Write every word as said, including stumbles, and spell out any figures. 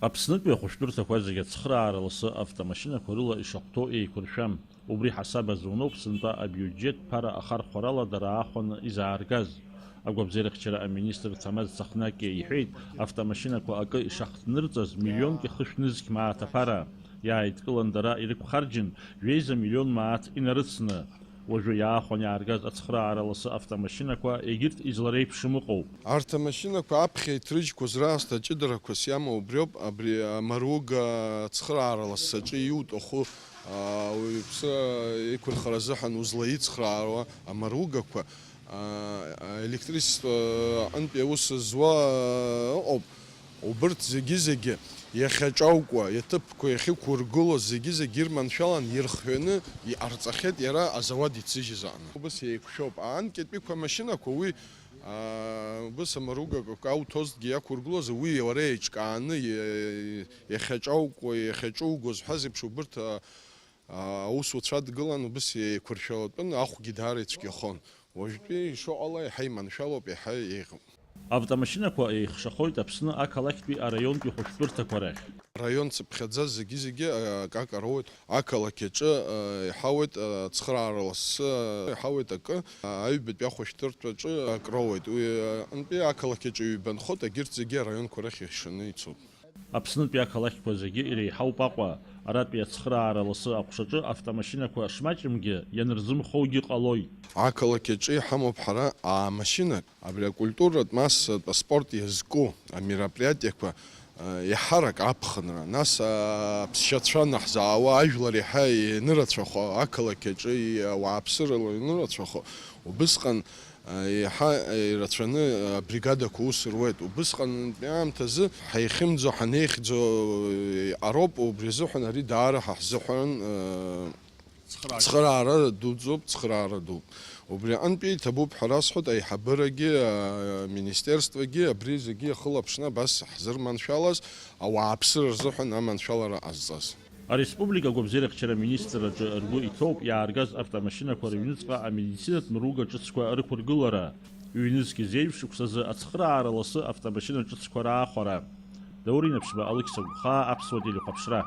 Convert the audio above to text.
Аԥснытәи ахәышәтәырҭақәа зегьы ацхыраара ласы автомашьынақәа рыла ишахәҭоу еиқәыршәам. Убри ҳасаб азуноуп сынтәа абиуџьеҭ ԥара ахархәарала дара аахәаны изааргаз. Агәабзиарахьчара аминистр Ҭамаз Цахнаки иҳәеит, автомашьынақәа акы ишахҭнырҵаз миллионки хышә нызқь мааҭ аԥара. Иааидкылан дара ирықәхарџьын жәеиза миллион мааҭ инарыцны. Уажәы иаахәан иааргаз ацхыраара ласы автомашьынақәа егьырҭ излареиԥшым ыҟоуп. Арҭ амашьынақәа аԥхьа иҭрыжьқәаз раасҭа аҷыдарақәас иамоу убриоуп, абри амаруга ацхыраара лассы аҿы иутәаху, а, ауаҩԥсы еиқәырхара азыҳәан узлаицхраауа амаругақәа, а, а, електричество аҟынтәи аус зуа, а, ыҟоуп. Убырҭ зегьы-зегьы иахьаҿаукуа, иаҭыԥқәа иахьықәургылоз зегьы-зегьы ирманшәалан, ирхҳәаны иҟарҵахьеит иара азауад иҭзыжьыз аҟны. Убыс еиқәшәоуп. Аанкьатәиқәа амашьынақәа уи, аа, убыс амаругак ауҭозҭгьы иақәургылоз, уи уара еиҿкааны, иа-, иахьаҿаукуа, иахьаҿугоз ҳәа зеиԥш убырҭ, а, а, аусуцәа дгылан, убыс еиқәыршәалатәын, ахәгьы даара ицәгьахон. Уажәтәи ишыҟала еиҳа иманшәалоуп, еиҳа еиӷьуп. Автомашьынақәа еихшахоит Аԥсны ақалақьтәи араионтәи хәышәтәырҭақәа рахь. Араион цыԥхьаӡа зегьы-зегьы, а, акака роуеит. Ақалақь аҿы, а, иҳауеит, а, ацхыраара лассы, а, иҳауеит акы, а, аҩбатәи ахәышәтәырҭаҿы акы роуеит. Уи, а, антәи ақалақь аҿы ҩба нхоит, егьырҭ зегьы араионқәа рахь иашаны ицоит. Аԥснытәи ақалақьқәа зегьы иреиҳауп Аҟәа. Аратәи ацхыраара ласы аҟәшаҿы автомашьынақәа шмаҷымгьы ианырзымхоугьы ҟалоит. Ақалақь аҿы иҳамоуп ҳара аамашьынак. Абри акультуратә массатә аспорт иазку амероприатиақәа, а, иаҳарак аԥхынра, нас, а, аԥсшьацәа наҳзаауа ажәлар иаҳа ианырацәахо, ақалақь аҿы и-, ауааԥсырала ианырацәахо, убысҟан, а, иаҳа ирацәаны абригадақәа ус руеит. Убысҟантәи аамҭазы ҳаихьымӡо, ҳанеихьӡо, а, иҟароуп, убри азыҳәан ари даара ҳа ҳзыҳәан, а, цхыраара дуӡӡоуп, цхыраара дууп. Убри аҟынтәи иҭабуп ҳәа расҳәоит, аиҳабырагьы, аминистерствогьы, абри зегьы иахылаԥшны абас ҳзырманшәалаз, ауааԥсыра рзыҳәан аманшәалара ҟазҵаз. Ареспублика агәабзиарахьчара аминистрраҿы ргәы иҭоуп иааргаз автомашьынақәа рыҩныҵҟа амедицинатә мыруга ҿыцқәа рықәыргылара, ҩнызқь зеижә шықәсазы ацхыраара ласы автомашьына ҿыцқәа раахәара. Даур Инаԥшьба, Алықьса Гәхаа, Аԥсуа телехәаԥшра.